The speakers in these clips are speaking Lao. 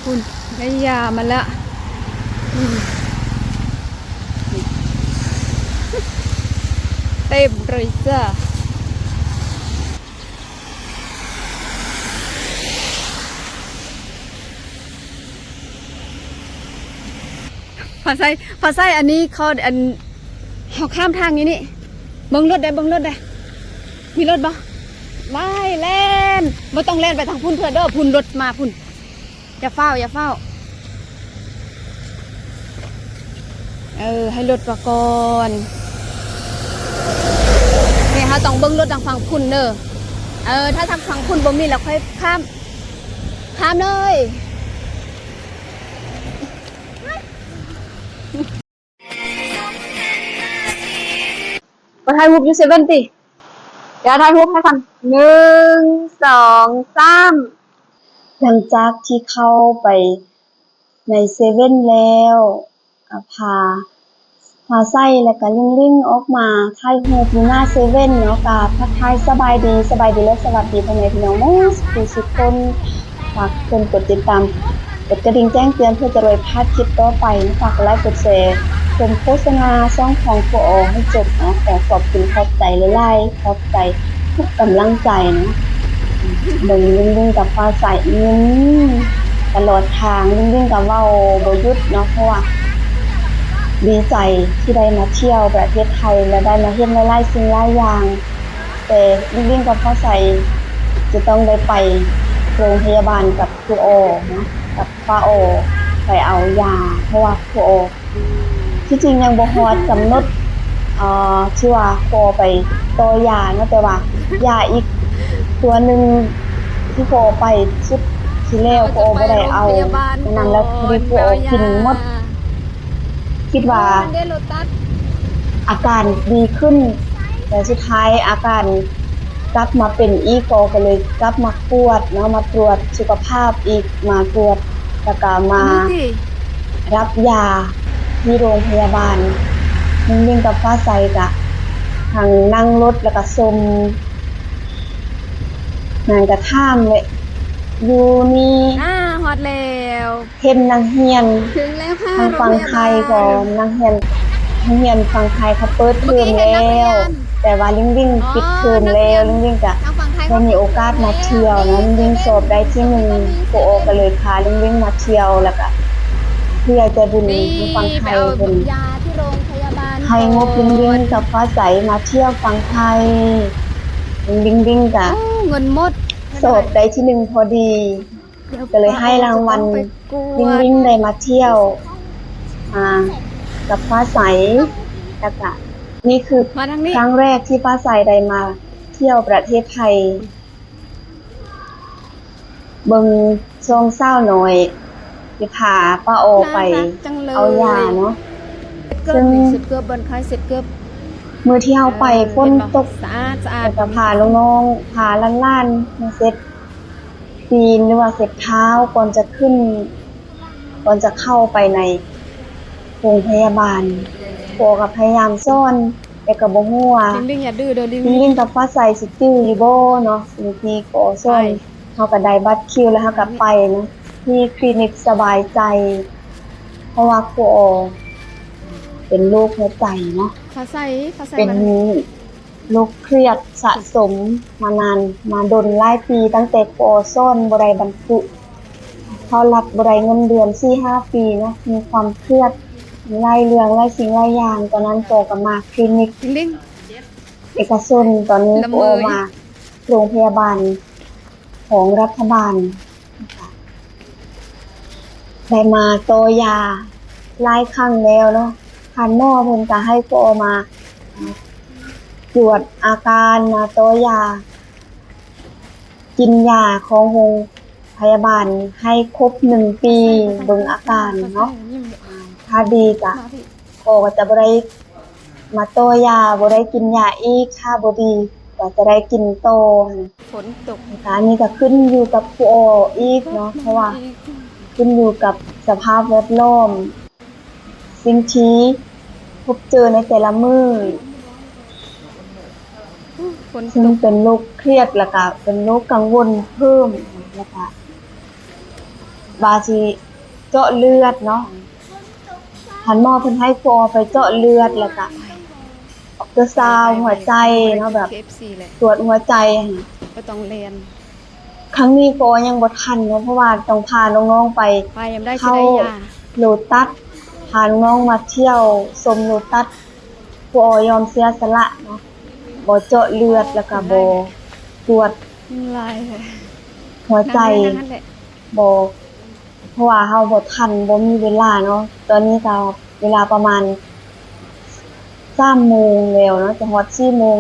ພຸ້ນ ໄດ້ຢາມາລະ ອືມ ເຕັມເລີຍຈ້າ. ຟ້າໃສ ຟ້າໃສ ອັນນີ້ເຂົາ ອັນ ເຮົາຂ້າມທາງຢູ່ນີ້ ເບິ່ງລົດແດ່ ເບິ່ງລົດແດ່ ມີລົດບໍ່? ໄລ່ແລ່ນ ບໍ່ຕ້ອງແລ່ນໄປທາງພຸ້ນເທື່ອເດີ ພຸ້ນລົດມາພຸ້ນ ຢ່າຟ້າວ ຢ່າຟ້າວ ເອີ ໃຫ້ລົດມາກ່ອນ ນີ້ເຮົາຕ້ອງເບິ່ງລົດທາງຝັ່ງພຸ້ນເດີ ເອີ ຖ້າທາງຝັ່ງພຸ້ນບໍ່ມີແລ້ວຄ່ອຍຂ້າມ ຂ້າມເລີຍ. ມາຖ່າຍຮູບຢູ່ເຊເວັ່ນຕິ ດຽວຖ່າຍຮູບໃຫ້ກ່ອນ ໜຶ່ງ ສອງ ສາມ. ຫຼັງຈາກທີ່ເຂົ້າໄປໃນເຊເວັ່ນແລ້ວ ກໍພາຟ້າໃສ ແລະ ກໍລິງລິງອອກມາຖ່າຍຮູບຢູ່ໜ້າເຊເວັ່ນເນາະ ກໍທັກທາຍສະບາຍດີ ສະບາຍດີ ແລະ ສະຫວັດດີພໍ່ແມ່ພີ່ນ້ອງໝົດສູ່ທຸກຄົນ. ຝາກເພິ່ນກົດຕິດຕາມ ກົດກະດິ່ງແຈ້ງເຕືອນເພື່ອຈະໄດ້ບໍ່ພາດຄລິບຕໍ່ໄປ. ຝາກກົດໄລກົດແຊ ຊົມໂຄສະນາຊ່ອງຂອງຄູອໍໃຫ້ຈົບເນາະ. ຂໍຂອບຄຸນຂອບໃຈຫຼາຍໆ ຂອບໃຈທຸກກຳລັງໃຈເນາະ. ເບິ່ງລິງລິງກັບຟ້າໃສຍິ້ມຕະຫຼອດທາງ ລິງລິງກໍເວົ້າບໍ່ຢຸດເນາະ ເພາະວ່າດີໃຈທີ່ໄດ້ມາທ່ຽວປະເທດໄທ ແລະ ໄດ້ມາເຫັນຫຼາຍໆສິ່ງຫຼາຍຢ່າງ. ແຕ່ລິງລິງກັບຟ້າໃສຈະຕ້ອງໄດ້ໄປໂຮງພະຍາບານກັບຄູອໍເນາະ ກັບປ້າອໍ ໄປເອົາຢາ ເພາະວ່າຄູອໍ ທີ່ຈິງຍັງບໍ່ຮອດກຳນົດ ເອີ ທີ່ວ່າຄູອໍໄປຕໍ່ຢາເນາະ ແຕ່ວ່າຢາອີກຕົວໜຶ່ງທີ່ຄູອໍໄປຊຸດທີ່ແລ້ວ ຄູອໍບໍ່ໄດ້ເອົາ ອັນນັ້ນແລ້ວພໍດີຄູອໍກິນໝົດ ຄິດວ່າອາການດີຂຶ້ນ ແຕ່ສຸດທ້າຍອາການກັບມາເປັນອີກ ກໍ ກໍເລີຍກັບມາກວດເນາະ ມາກວດສຸຂະພາບອີກ ມາກວດ ແລ້ວກໍມາ ນີ້ຕິ ຮັບຢາທີ່ໂຮງພະຍາບານ. ໜຶ່ງໆກັບຟ້າໃສກະທັງນັ່ງລົດ ແລ້ວກະຊົມ ນາງກະຖາມແຫຼະ ຢູ່ນີ້ ອ່າ ຮອດແລ້ວ ເຫັນນັກຮຽນ ເຖິງແລ້ວຄ່ະ ທາງຝັ່ງໄທກໍ ໂຮງພະຍາບານ ນັກຮຽນ ໂຮງຮຽນຝັ່ງໄທເຂົາເປີດເທີມແລ້ວ ແຕ່ວ່າລິງລິງປິດເທີມແລ້ວ ລິງລິງກະໄດ້ມີໂອກາດມາທ່ຽວນຳ ລິງສອບໄດ້ທີໜຶ່ງ ຄູອໍກໍເລີຍພາລິງລິງມາທ່ຽວ ແລ້ວກະຜູ້ໃຫຍ່ໃຈບຸນຢູ່ຝັ່ງໄທເພິ່ນໃຫ້ງົບລິງລິງກັບຟ້າໃສມາທ່ຽວຝັ່ງໄທ ລິງລິງກະ ໂອ້ ເງິນໝົດ ສອບໄດ້ທີໜຶ່ງພໍດີ ກໍເລີຍໃຫ້ລາງວັນ ລິງລິງໄດ້ມາທ່ຽວ ອ່າ ກັບຟ້າໃສ ແລ້ວກະນີ້ຄື ມາທາງນີ້ ຄັ້ງແລກທີ່ຟ້າໃສໄດ້ມາທ່ຽວປະເທດໄທ ເບິ່ງຊ່ອງສາວນ້ອຍທີ່ພາປ້າອໍໄປເອົາຢາເນາະ ເຊິ່ງມື້ທີ່ເຮົາໄປຝົນຕົກ ແລ້ວກໍພານ້ອງໆ ພາຫຼານໆມາເຊັດ ຕີນ ຫຼືວ່າເຊັດເທົ້າ ກ່ອນຈະຂຶ້ນ ກ່ອນຈະເຂົ້າໄປໃນໂຮງພະຍາບານ ພໍ່ກໍພະຍາຍາມສອນ ແຕ່ກໍບໍ່ຮູ້ວ່າ ລິງລິງຢ່າດື້ເດີ ລິງລິງກັບຟ້າໃສຊິຈື່ຢູ່ບໍ່ເນາະ ສິ່ງທີ່ພໍ່ສອນ. ເຮົາກໍໄດ້ບັດຄິວແລ້ວເຮົາກໍໄປເນາະ ທີ່ຄລີນິກສະບາຍໃຈ ເພາະວ່າຄູອໍເປັນໂລກຫົວໃຈເນາະ ຟ້າໃສ ຟ້າໃສ ເປັນ ໂລກຄຽດສະສົມມານານ ມາດົນຫຼາຍປີ ຕັ້ງແຕ່ ປ ສອນບໍ່ໄດ້ບັນຈຸ ເຂົ້າລັດບໍ່ໄດ້ເງິນເດືອນສີ່ຫ້າປີເນາະ ມີຄວາມຄຽດ ມີຫຼາຍເລື່ອງ ຫຼາຍສິ່ງຫຼາຍຢ່າງ. ຕອນນັ້ນ ປ ກໍມາຄລີນິກເອກະຊົນ ຕອນນີ້ ປ ມາໂຮງພະຍາບານຂອງລັດຖະບານ. ໄດ້ມາຕໍ່ຢາຫຼາຍຄັ້ງແລ້ວເນາະ ທ່ານໝໍເພິ່ນກໍໃຫ້ພໍ່ມາກວດອາການ ມາຕໍ່ຢາ ກິນຢາຂອງໂຮງພະຍາບານໃຫ້ຄົບໜຶ່ງປີ ເບິ່ງອາການເນາະ ຖ້າດີກະພໍ່ກໍຈະບໍ່ໄດ້ມາຕໍ່ຢາ ບໍ່ໄດ້ກິນຢາອີກ ຖ້າບໍ່ດີກໍຈະໄດ້ກິນຕໍ່ຫັ້ນ. ຝົນຕົກ ການນີ້ກໍຂຶ້ນຢູ່ກັບຄູອໍອີກເນາະ ເພາະວ່າຂຶ້ນຢູ່ກັບສະພາບແວດລ້ອມ ສິ່ງທີ່ພົບເຈີໃນແຕ່ລະມື້ ຝົນ ຊຶ່ງເປັນໂລກຄຽດ ແລ້ວກະເປັນໂລກກັງວົນເພີ່ມ ແລ້ວກະ ວ່າຊິເຈາະເລືອດເນາະ. ທ່ານໝໍເພິ່ນໃຫ້ພໍ່ໄປເຈາະເລືອດ ແລ້ວກະອັລຕຣາຊາວຫົວໃຈເນາະ ແບບກວດຫົວໃຈຫັ້ນ. ບໍ່ຕ້ອງແລ່ນ. ຄັ້ງນີ້ພໍ່ຍັງບໍ່ທັນເນາະ ເພາະວ່າຕ້ອງພານ້ອງໆໄປ ໄປຍາມໃດຊິໄດ້ຢາ ເຂົ້າໂລຕັສ ພານ້ອງໆມາທ່ຽວຊົມໂລຕັສ. ພໍ່ຍອມເສຍສະຫຼະເນາະ ບໍ່ເຈາະເລືອດ ແລ້ວກະບໍ່ກວດຫົວໃຈ ບໍ່ ເພາະວ່າເຮົາບໍ່ທັນ ບໍ່ມີເວລາເນາະ. ຕອນນີ້ກະເວລາປະມານສາມໂມງແລ້ວເນາະ ຈະຮອດສີ່ໂມງ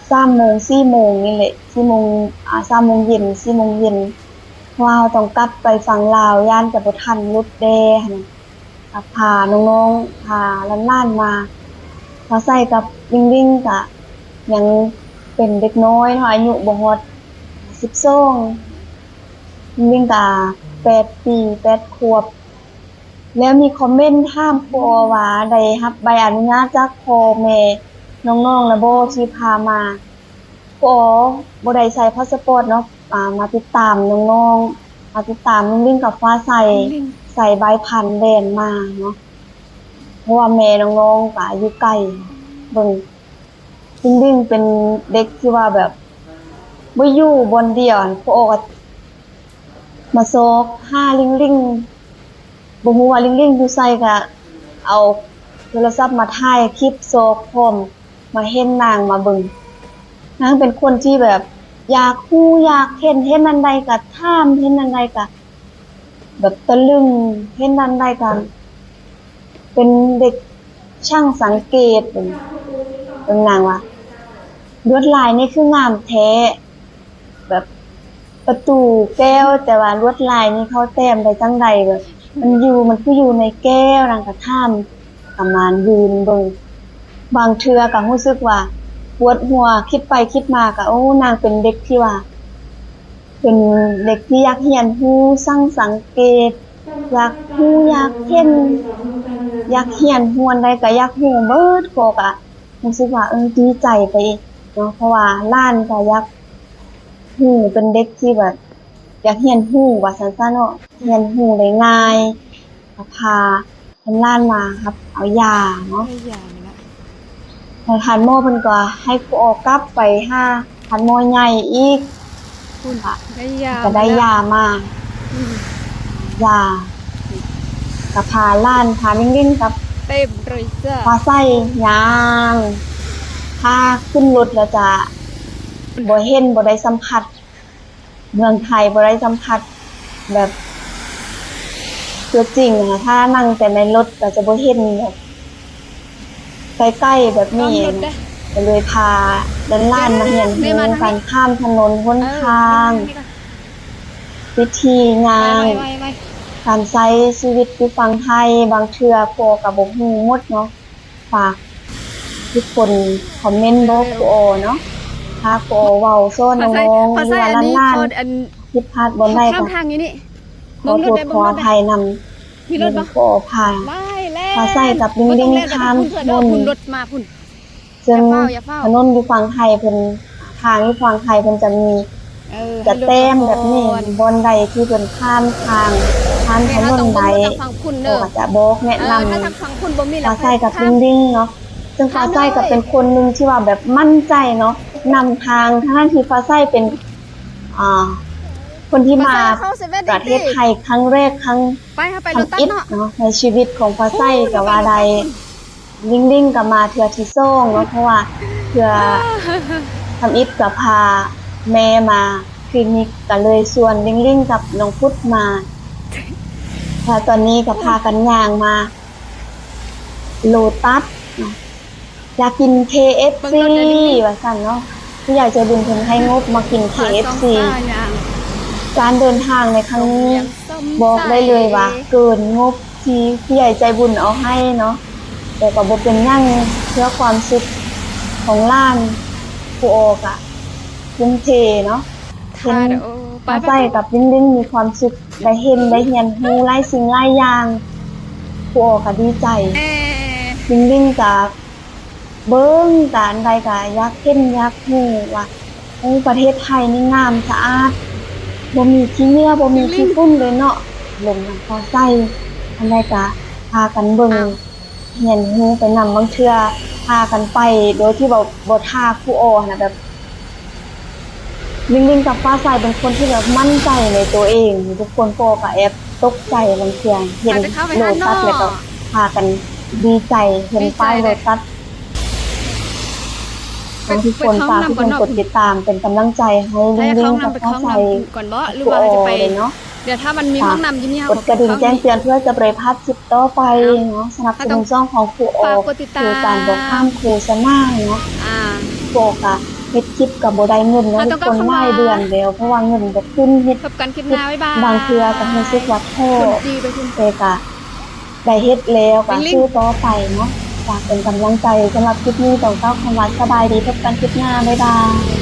ສາມໂມງ ສີ່ໂມງນີ້ແຫຼະ ສີ່ໂມງ ອາ ສາມໂມງເຢັນ ສີ່ໂມງເຢັນ ເພາະວ່າເຮົາຕ້ອງກັບໄປຝັ່ງລາວ ຢ້ານຈະບໍ່ທັນລົດແດ່ຫັ້ນນະ. ກະພານ້ອງໆ ພາຫຼານໆມາ. ຟ້າໃສກັບລິງລິງກະຍັງເປັນເດັກນ້ອຍເນາະ ອາຍຸບໍ່ຮອດສິບສອງ ລິງລິງກະແປດປີ ແປດຂວບ. ແລ້ວມີຄອມເມັນຖາມຄູອໍວ່າ ໄດ້ຮັບໃບອະນຸຍາດຈາກພໍ່ແມ່ນ້ອງໆແລ້ວບໍ່ທີ່ພາມາ? ຄູອໍບໍ່ໄດ້ໃສ່ພາສປອດເນາະ ອາ ມາຕິດຕາມນ້ອງໆ ມາຕິດຕາມລິງລິງກັບຟ້າໃສ ລິງລິງ ໃສ່ໃບຜ່ານແດນມາເນາະ ເພາະວ່າແມ່ນ້ອງໆກະຢູ່ໄກ. ເບິ່ງ ລິງລິງເປັນເດັກທີ່ວ່າແບບບໍ່ຢູ່ບ່ອນດຽວ ພໍ່ກໍມາຊອກຫາລິງລິງ ບໍ່ຮູ້ວ່າລິງລິງຢູ່ໃສ ກະເອົາໂທລະສັບມາຖ່າຍຄລິບຊອກພ້ອມ ມາເຫັນນາງ ມາເບິ່ງ ນາງເປັນຄົນທີ່ແບບຢາກຮູ້ຢາກເຫັນ ເຫັນອັນໃດກະຖາມ ເຫັນອັນໃດກະ ແບບຕະລຶງ ເຫັນອັນໃດກະເປັນເດັກຊ່າງສັງເກດ. ເບິ່ງ ເບິ່ງນາງວ່າ ລວດລາຍນີ້ຄືງາມແທ້ ແບບປະຕູແກ້ວ ແຕ່ວ່າລວດລາຍນີ້ເຂົາແຕ້ມໄດ້ຈັ່ງໃດ ແບບມັນຢູ່ ມັນຄືຢູ່ໃນແກ້ວ. ນາງກະຖາມ ປະມານຢືນເບິ່ງ ບາງເທື່ອກະຮູ້ສຶກວ່າປວດຫົວ ຄິດໄປຄິດມາກະ ໂອ້ ນາງເປັນເດັກທີ່ວ່າ ເປັນເດັກທີ່ຢາກຮຽນຮູ້ ຊ່າງສັງເກດ ຢາກຮູ້ ຢາກເຫັນ ຢາກຮຽນຮູ້ ອັນໃດກະຢາກຮູ້ເບິດ. ພໍ່ກະຮູ້ສຶກວ່າ ເອີ ດີໃຈໄປເນາະ ເພາະວ່າຫຼານກະຢາກຮູ້ ເປັນເດັກທີ່ແບບຢາກຮຽນຮູ້ວ່າຊັ້ນຊະເນາະ ຮຽນຮູ້ໄດ້ງ່າຍ ກະພາ ເພິ່ນຫຼານມາຮັບເອົາຢາເນາະ ໃຫ້ຢານີ້ລະ ແລ້ວທ່ານໝໍເພິ່ນກໍໃຫ້ຄູອໍກັບໄປຫາທ່ານໝໍໃຫຍ່ອີກ ພຸ້ນ ໄດ້ຢາ ກໍໄດ້ຢາມາ ອືມ ຢາ ກໍພາຫຼານ ພາລິງລິງກັບ ເຕັມເລີຍຈ້າ ຟ້າໃສ ຍ່າງ ຖ້າຂຶ້ນລົດແລ້ວຈະບໍ່ເຫັນ ບໍ່ໄດ້ສຳຜັດ ເມືອງໄທ ບໍ່ໄດ້ສຳຜັດແບບຕົວຈິງນະ ຖ້ານັ່ງແຕ່ໃນລົດກໍຈະບໍ່ເຫັນແບບໃກ້ໆແບບນີ້ ກໍເລີຍພາຫຼານໆມາຮຽນຮູ້ການຂ້າມຖະໜົນຫົນທາງ ວິທີຍ່າງ ການໃຊ້ຊີວິດຢູ່ຝັ່ງໄທ ບາງເທື່ອພໍ່ກໍບໍ່ຮູ້ໝົດເນາະ. ຝາກທຸກຄົນຄອມເມັນບອກຄູອໍເນາະ ຖ້າຄູອໍເວົ້າສອນນ້ອງໆ ຫຼືວ່າຫຼານໆຜິດພາດບ່ອນໃດກໍຂໍໂທດຂໍອະໄພນຳ ຂໍອະໄພ. ຟ້າໃສກັບລິງລິງຂ້າມຖະໜົນ ເຊິ່ງຖະໜົນຢູ່ຝັ່ງໄທເພິ່ນ ທາງຢູ່ຝັ່ງໄທເພິ່ນຈະມີ ຈະແຕ້ມແບບນີ້ ບ່ອນໃດທີ່ເພິ່ນຂ້າມທາງ ຂ້າມຖະໜົນໄດ້ ເຂົາກໍຈະບອກແນະນຳ. ຟ້າໃສກັບລິງລິງເນາະ ເຊິ່ງຟ້າໃສກໍເປັນຄົນໜຶ່ງທີ່ວ່າແບບໝັ້ນໃຈເນາະ ນຳທາງ ທັງໆທີ່ຟ້າໃສເປັນ ອ່າ ຄົນທີ່ມາປະເທດໄທຄັ້ງແລກ ຄັ້ງທຳອິດເນາະ ໃນຊີວິດຂອງຟ້າໃສກໍວ່າໄດ້. ລິງລິງກໍມາເທື່ອທີສອງເນາະ ເພາະວ່າເທື່ອທຳອິດກໍພາແມ່ມາຄລີນິກ ກໍເລີຍຊວນລິງລິງກັບນ້ອງພຸດມາ ແລ້ວຕອນນີ້ກໍພາກັນຍ່າງມາໂລຕັສເນາະ ຢາກກິນເຄເອັບຊີ ວ່າຊັ້ນເນາະ ຜູ້ໃຫຍ່ໃຈບຸນເພິ່ນໃຫ້ງົບມາກິນເຄເອັບຊີ. ການເດີນທາງໃນຄັ້ງນີ້ບອກໄດ້ເລີຍວ່າເກີນງົບ ທີ່ຜູ້ໃຫຍ່ໃຈບຸນເອົາໃຫ້ເນາະ ແຕ່ກໍບໍ່ເປັນຫຍັງ ເພື່ອຄວາມສຸກຂອງຫຼານ ຄູອໍກະທຸ່ມເທເນາະ ເຫັນຟ້າໃສກັບລິງລິງມີຄວາມສຸກ ໄດ້ເຫັນໄດ້ຮຽນຮູ້ຫຼາຍສິ່ງຫຼາຍຢ່າງ ຄູອໍກະດີໃຈ. ລິງລິງກະເບິ່ງການໃດກະຢາກເຫັນຢາກຮູ້ວ່າ ໂອ້ ປະເທດໄທນີ້ງາມສະອາດ ບໍ່ມີຂີ້ເຫຍື້ອ ບໍ່ມີຂີ້ຝຸ່ນເລີຍເນາະ ລົມນຳຟ້າໃສ ອັນໃດກະພາກັນເບິ່ງ ຮຽນຮູ້ໄປນຳ ບາງເທື່ອພາກັນໄປໂດຍທີ່ແບບບໍ່ຖ້າຄູອໍຫັ້ນນະ ແບບ ລິງລິງກັບຟ້າໃສເປັນຄົນທີ່ແບບໝັ້ນໃຈໃນຕົວເອງ ທຸກຄົນກໍ ກໍແອບຕົກໃຈ ບາງເທື່ອເຫັນໂລຕັສແລ້ວກໍພາກັນດີໃຈ ເຫັນປ້າຍໂລຕັສ ທຸກຄົນ ຝາກທຸກຄົນກົດຕິດຕາມເປັນກຳລັງໃຈໃຫ້ລິງລິງກັບຟ້າໃສທຸກຄົນເນາະ. ດຽວຖ້າມັນມີຫ້ອງນ້ຳຢູ່ນີ້ ກົດກະດິ່ງແຈ້ງເຕືອນເພື່ອຈະບໍ່ໄດ້ພາດຄລິບຕໍ່ໄປເນາະ. ສະໜັບສະໜູນຊ່ອງຂອງຄູອໍ ຄືການບໍ່ຂ້າມໂຄສະນາເນາະ. ຄູອໍກະເຮັດຄລິບກະບໍ່ໄດ້ເງິນເນາະ ທຸກຄົນ ຫຼາຍເດືອນແລ້ວ ເພາະວ່າເງິນບໍ່ຂຶ້ນ ເຮັດ ບາງເທື່ອກະຮູ້ສຶກວ່າທໍ້ ແຕ່ກະໄດ້ເຮັດແລ້ວກະສູ້ຕໍ່ໄປເນາະ. ຝາກເປັນກຳລັງໃຈ ສຳລັບຄລິບນີ້ຕ້ອງກ່າວຄຳວ່າສະບາຍດີ ພົບກັນຄລິບໜ້າ ບາຍບາຍ.